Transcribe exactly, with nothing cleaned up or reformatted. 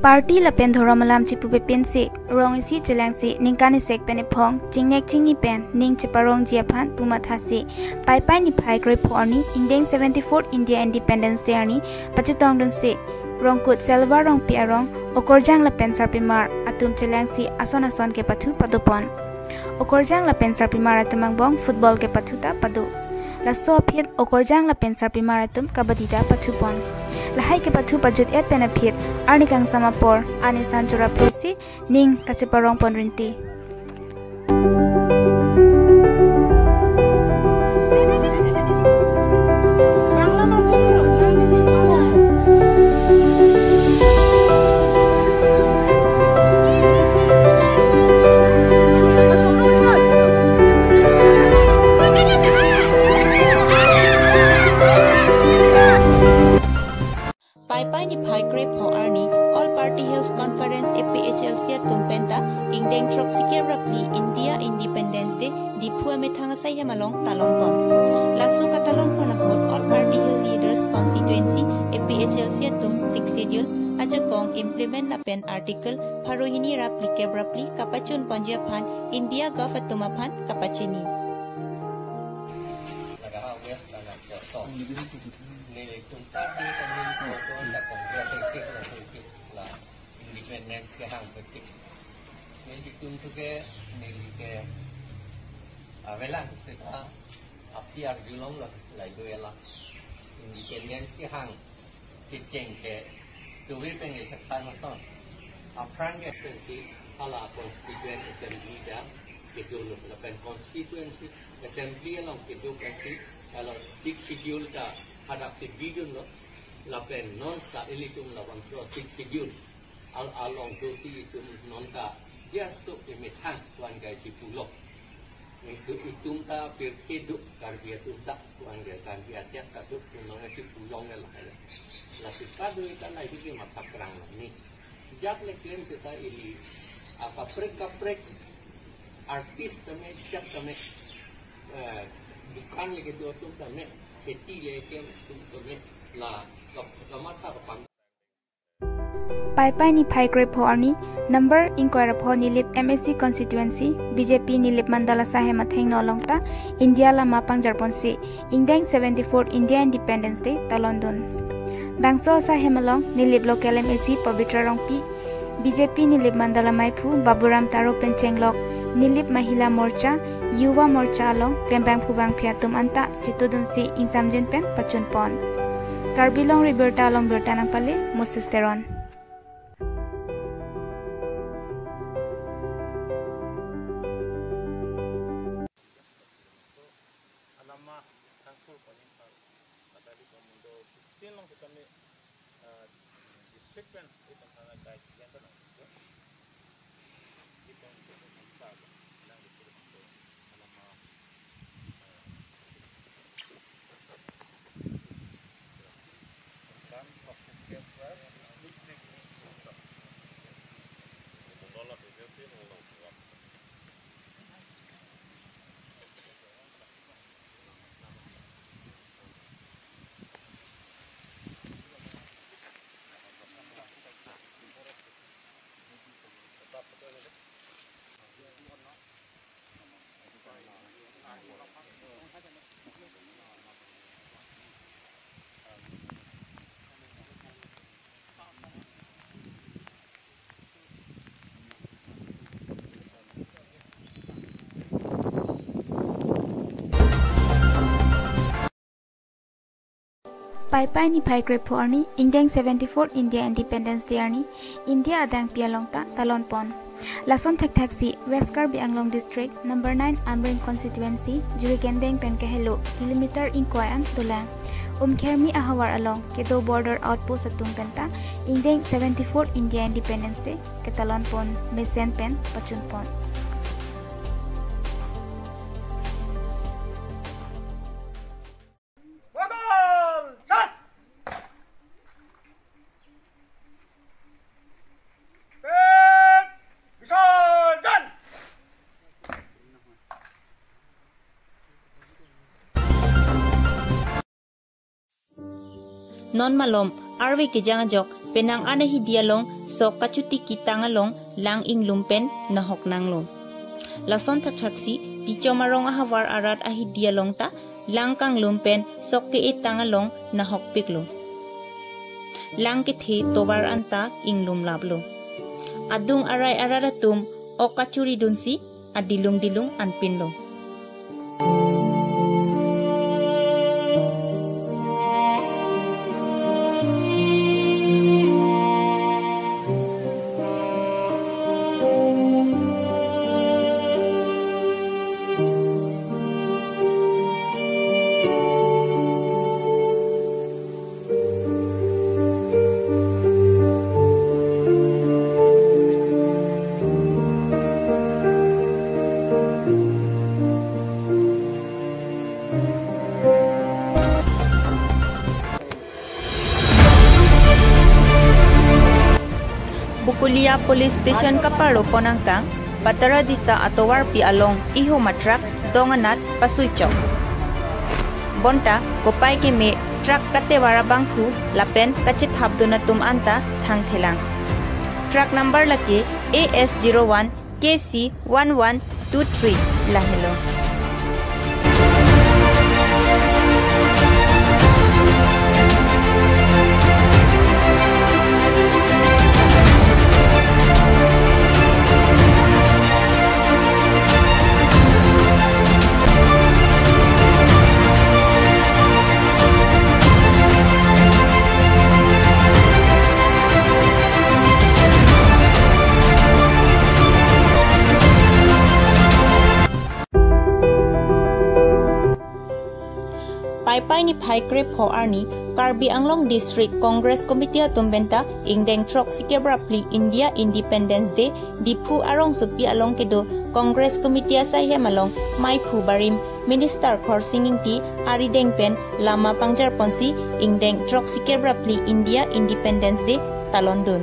Party lapen dhorom alam chipupe pensi, rong isi chelangsi ningkan isek pen ephong chingnek chingni pen ning cheparongji aphan pu mathasi, Paipai niphai krepho arni ingdeng seventy-fourth India Independence Day arni pachetongdunsi, Rongkut Selva Rongpi arong Okorjang lapen sarpimar atum chelangsi ason ason kepathu padopon. Okorjang lapen sarpimar atum angbong football kepathu ta pado. Laso aphi Okorjang lapen sarpimar atum kabaddi ta pathupon. Lahai kepathu pajut-et pen aphi arni kangsam apor, ani san chora phrusi ning kacheparongpon rinti. Paipai niphai krepho arni All Party Hills Conference, A P H L C atum penta ingdeng throksi kep ra phli India Independence Day Diphu amethang asai hem along talonpon. Laso katalonpon ahut All Party Hill Leaders Constituency, A P H L C atum Sixth Schedule ajakong implement lapen Article pharo hini ra phli kep ra phli kapachunponji aphan India Gov atum aphan kapachini. Nelitum ta di kami foto sa Congress ekik la ekik la independence kehang petik. Nelitum tu ke neli ke avelang seta api arjulong la lai do ela independence kehang kecheng ke tuwi pen ke sakhan ason. Aphrang ke senti hala constituent assembly ta kedolo lapen constituency assembly along kedo pensi hala Sixth Schedule ta hadak si bidunlo lapen non sa ilitum labangso Sixth Schedule al along dosi itum non ta jaso emethang kuan kai chipulo. Itum, itum ta pirthe do, Karbi atum ta kuan kai, Karbi ajat ta do, kunong si pulong la hai. Lasi kado ita lahai ke matha krang lo ni. Jat le klem seta ili akaprek kaprek artist tame, jat tame, eh, dukan le kedo atum tame, kheti le keklem atum tame, la kap-, kamatha kapang. Paipai niphai krepho arni number ingkoi ra pho Nilip M A C constituency B J P Nilip mandal asai hem athengno along ta India lama pangjarponsi ingdeng seventy-fourth India Independence Day talondun. Bangso asai hem along Nilip local M A C Pabitra Rongpi, B J P Nilip mandal amaiphu Baburam Taro pen chenglok Nilip Mahila Morcha, Yuva Morcha along klembangphu bangphi atum anta chitudunsi ingsamjin pen pachunpon. Karbi Longri Abirta along birta nangpale Moses Teron. Alama thangthur panin par kadali komundo Christian long kita mi, ah, district pen itum thana kai kian tanang. Itum itum sa nang district pen alama, ah, kan pasuk ke Paipai niphai krepho arni ingdeng seventy-fourth India Independence Day arni India adangpi along ta talonpon. Lason thakthak si West Karbi Anglong District number nine Amreng constituency Jirikindeng pen kehelo kilometer ingkoi an dolang Umkhermi ahavar along kedo border outpost atum penta ingdeng seventy-fourth India Independence Day ketalonpon mesen pen pachunpon. Non malom, Arve kejang ajok penang an ahidi along sok kachuti kitang along lang inglum pen nahok nanglo. Lason thakthaksi Tichom arong ahavar arat ahidi along ta lang kanglum pen sok ke-etang along nahokpiklo. Lang kethe tovar anta inglum laplo. Adung arai arat atum ok kachuri dunsi adilung dilung anpinlo. Bokolia Police Station kaparo pon angkang, Patara Disa atovarpi along ihum a truck dong anat pasuichok. Bonta kopai keme truck katevar abangphu lapen kachethapdun atum anta thangthelang. Truck number lake A S zero one K C one one two three lahelo. Paipai niphai krepho arni Karbi Anglong District Congress Committee atum penta ingdeng throksi kep ra phli India Independence Day Diphu arongsopi along kedo Congress Committee asaihem along maiphu barim Minister Khorsing Engti arideng pen lama pangjarponsi ingdeng throksi kep ra phli India Independence Day talondun.